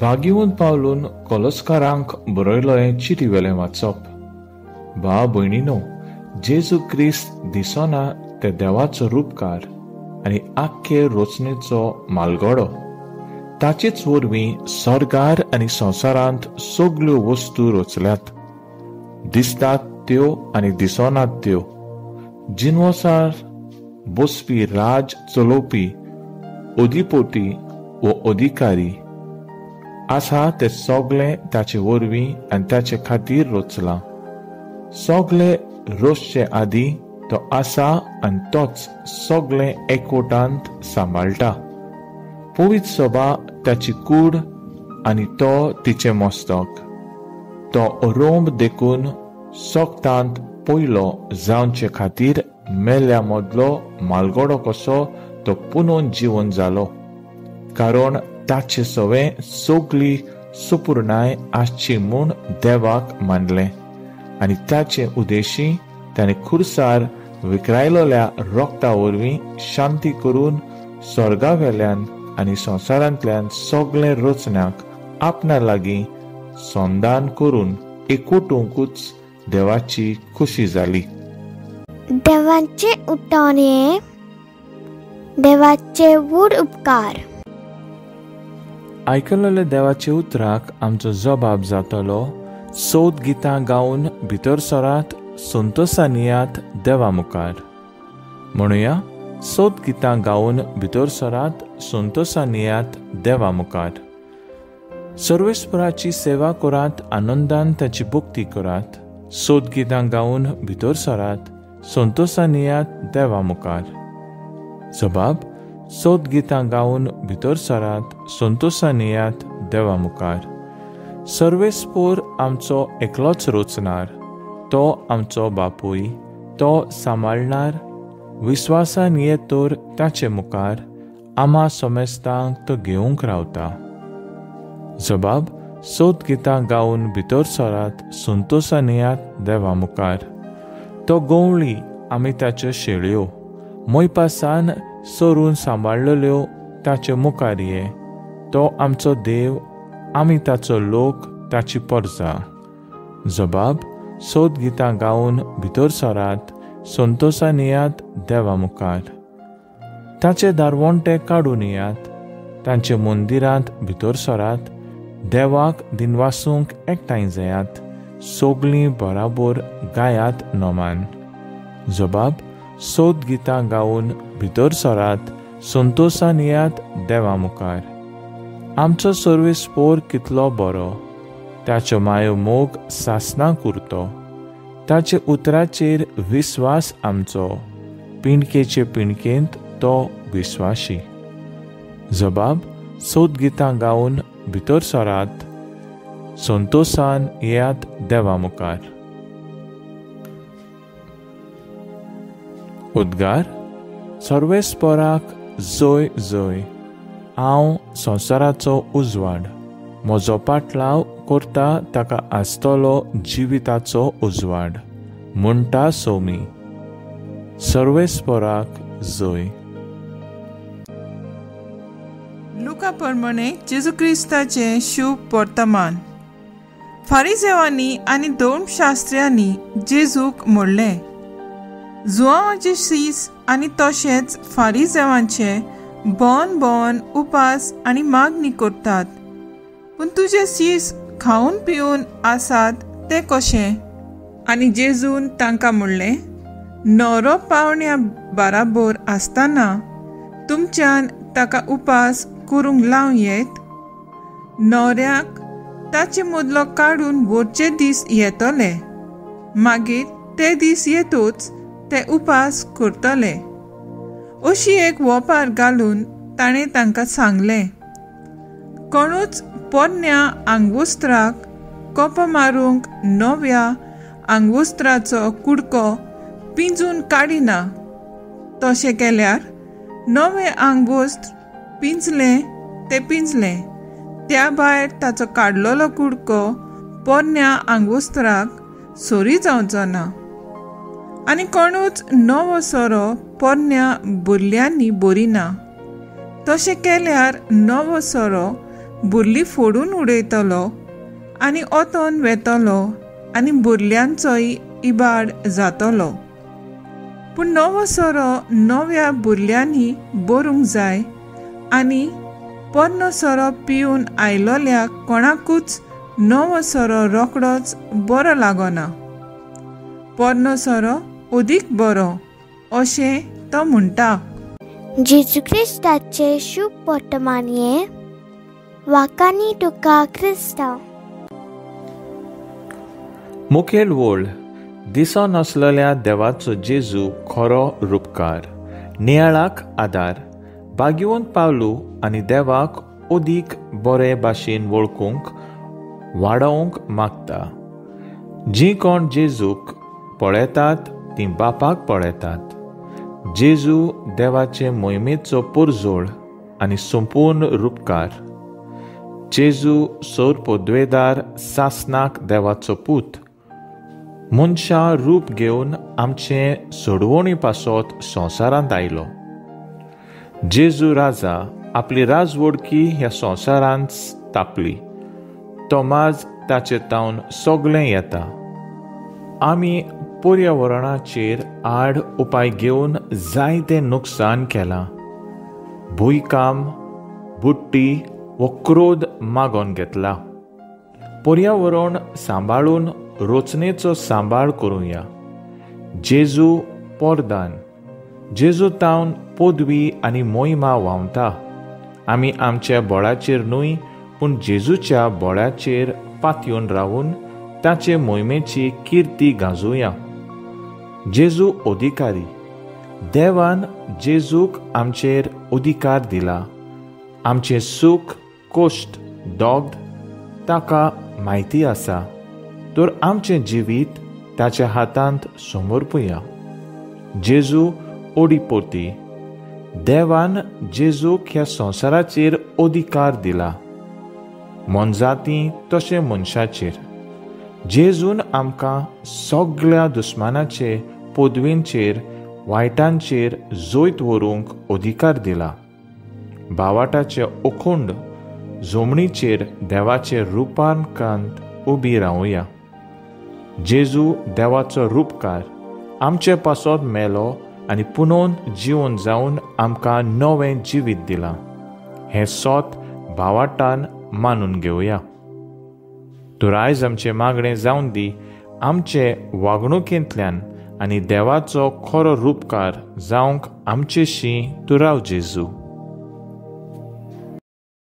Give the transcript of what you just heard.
भाग्यवंत पावलून कोलोस्कारांक बरयलो हें चिटी वेलें वाचप. भाव भयणीनो, जेजू क्रिस्त दिसना ते देवाचो रूपकार आनी आख्खे रचनेचो मालगडो. ताचेच वरवीं सर्गार आनी संवसारांत सगल्यो वस्तू रचल्यात, दिसतात त्यो आनी दिसनात त्यो. जिनवसार बसपी, राज चलोवपी, अधिपोटी वो अधिकारी आसा ते सगळें ताचे वरवीं आनी ताचे खातीर रचलां. सगळे रचचे आदीं तो आसा आनी तोच सगळें एकवटांत सांबाळटा. पवित्र सभा ताची कूड आनी तो तिचें मस्तक. तो रोंब देखून सोगतांत पयलो जावचे खातीर मेल्या मदलो मालगडो कसो तो पुनून जिवन जालो, कारण ताचे सवें सगळी सुपुर्णाय आसची म्हूण देवाक मानलें आनी ताचे उद्देशी ताणें खुर्सार विकरायलोल्या रोगता वरवीं शांती करून स्वर्गा वेल्यान आनी संवसारांतल्यान सगळे रचण्याक आपणा लागीं संदान करून एकवटूंकूच देवाची खुशी जाली. देवाचे उठावणे, देवाचे व्हड उपकार. आयकलेले देवाचे उतराक आमचो जबाब जातलो. सोद गितां गावन भितर सरात, संतोसान येयात देवा मुखार. म्हणुया, सोद गितां गावन भितर सरात, संतोसान येयात देवा मुखार. सर्वेस्पराची सेवा करात, आनंदान ताची भक्ती करात. सोद गितां गावन भितर सरात, संतोसान येयात देवा मुखार. जबाब, सोद गितां गावन भितर सरात, संतोसान येयात देवा मुखार. सर्वेस्पोर आमचो एकलोच रचणार, तो आमचो बापूय, तो सांबाळणार. विस्वासान ये तर ताचे मुखार, आमा समेस्तांक तो घेवंक रावता. जबाब, सोद गितां गावन भितर सरात, संतोसान येयात देवा मुखार. तो गवळी, आमी ताच्यो शेळयो, मोयपासान सरून सांबाळलेल्यो ताचे मुखार ये. तो आमचो देव, आमी ताचो लोक, ताची परजा. जबाब, सोद गितां गावन भितर सरात, संतोसान येयात देवा मुखार. ताचे दारवंटे काडून येयात, तांचे मंदिरांत भितर सरात. देवाक दिनवासूंक एकठांय जायात, सगळीं बराबर गायात नमान. जबाब, सोद गितां गावन भितर सरात, संतोसान येयात देवा मुखार. आमचो सर्वेस्पोर कितलो बरो, ताचो मायो मोग सासना कुरतो. ताचे उतराचेर विस्वास आमचो, पिंडकेचे पिंडकेंत तो विस्वाशी. जबाब, सोद गितां गावन भितर सरात, संतोसान येयात देवा मुखार. उद्गार, सर्वेस्पराक जय जय. हांव संवसाराचो उजवाड, म्हजो पाटलाव करता ताका आसतलो जिविताचो उजवाड, म्हणटा सोमी. सर्वेस्पराक जय. लुका प्रमाणे जेजू क्रिस्ताचें शुभ वर्तमान. फारिजेवांनी आनी धर्मशास्त्र्यांनी जेजूक म्हणलें, जुआंवाचे शीस आनी तशेंच फारिजेवांचे भोवन भोवन उपास आनी मागणी करतात, पूण तुजे शीस खावन पिवन आसात ते कशें? आनी जेजून तांकां म्हणलें, न्हवरो पावण्या बाराबोर आसतना तुमच्यान ताका उपास करूंक लावं येत? न्हवऱ्याक ताचे मदलो काडून व्हरचे दीस येतले, मागीर ते दीस येतूच ते उपास करतले. अशी एक वोपार घालून ताणें तांकां सांगलें, कोणूच पोरण्या आंगवस्त्राक कोपो मारूंक नव्या आंगवस्त्राचो कुडको पिंजून काडिना. तशें केल्यार नवें आंगवस्त्र पिंजलें तें पिंजलें, त्या भायर ताचो काडलेलो कुडको पोरण्या आंगवस्त्राक सरी जावचो ना. आनी कोणूच नवो सोरो पोरण्या बुरल्यांनी बरिना. तशें केल्यार नवो सोरो बुरली फोडून उडयतलो आनी ओतोन वेतलो आनी बुरल्यांचोय इबाड जातलो. पूण नवो सोरो नव्या बुरल्यांनी बरूंक जाय आनी पोन्नो सोरो पिवन आयलोल्या कोणाकूच नवो सोरो रोकडोच बरो लागना. पोन्नो सोरो अदीक बरो अशें तो म्हणटा. जेजू क्रिस्ताचे शुभ वर्तमान हें वाकानी तुका क्रिस्तांव. मुखेल वळ दिसो नासलेल्या देवाचो जेजू खरो रुपकार, नियाळाक आदार, भाग्यवंत पावलू आनी देवाक अदीक बरे भाशेन वळखूंक वाडोवंक मागता. जीं कोण जेजूक पळयतात तीं बापाक पळयतात. जेजू देवाचे मोहिमेचो पुरजोळ आनी संपूर्ण रुपकार. जेजू सौर पदवेदार सासनाक देवाचो पूत, मनशां रूप घेवन आमचे सोडवणी पासत संवसारांत आयलो. जेजू राजा आपली राजवडकी ह्या संवसारांत तापली. तो माज ताचे तावन सगळें येता. आमी पर्यावरणाचेर आड उपाय घेवन जायतें नुकसान केलां. भूंयकाम, बुट्टी वो क्रोध मागोवन घेतला. पर्यावरण सांबाळून रचनेचो सांबाळ करुया. जेजू पोरदान, जेजू तावन पदवी आनी मोहिमा व्हांवता. आमी आमच्या बळाचेर न्हय पूण जेजूच्या बळाचेर पातयेवन रावून ताचे मोहिमेची किर्ती गाजोवया. जेजू अधिकारी. देवान जेजूक आमचेर अधिकार दिला. आमचें सूख, कश्ट, दोग्ध ताका म्हायती आसा. तर आमचें जिवीत ताच्या हातांत समर्पुया. जेजू ओडीपोती. देवान जेजूक ह्या संवसाराचेर अधिकार दिला, मोनजाती तशें मनशाचेर. जेजून आमकां सगळ्या दुस्मानाचे पदवेंचेर, वायटांचेर जैत व्हरूंक अधिकार दिला. बावाटाचे अखंड जोमणीचेर देवाचे रुपांकांत उबी रावया. जेजू देवाचो रुपकार आमचे पासत मेलो आनी पुनोन जिवन जावन आमकां नवें जिवीत दिलां. हें सोत भावाटान मानून घेवया. तर आयज आमचें मागणें जावन दी आमचे वागणुकेंतल्यान आनी देवाचो खरो रुपकार जावंक आमचेशी तूं राव जेजू.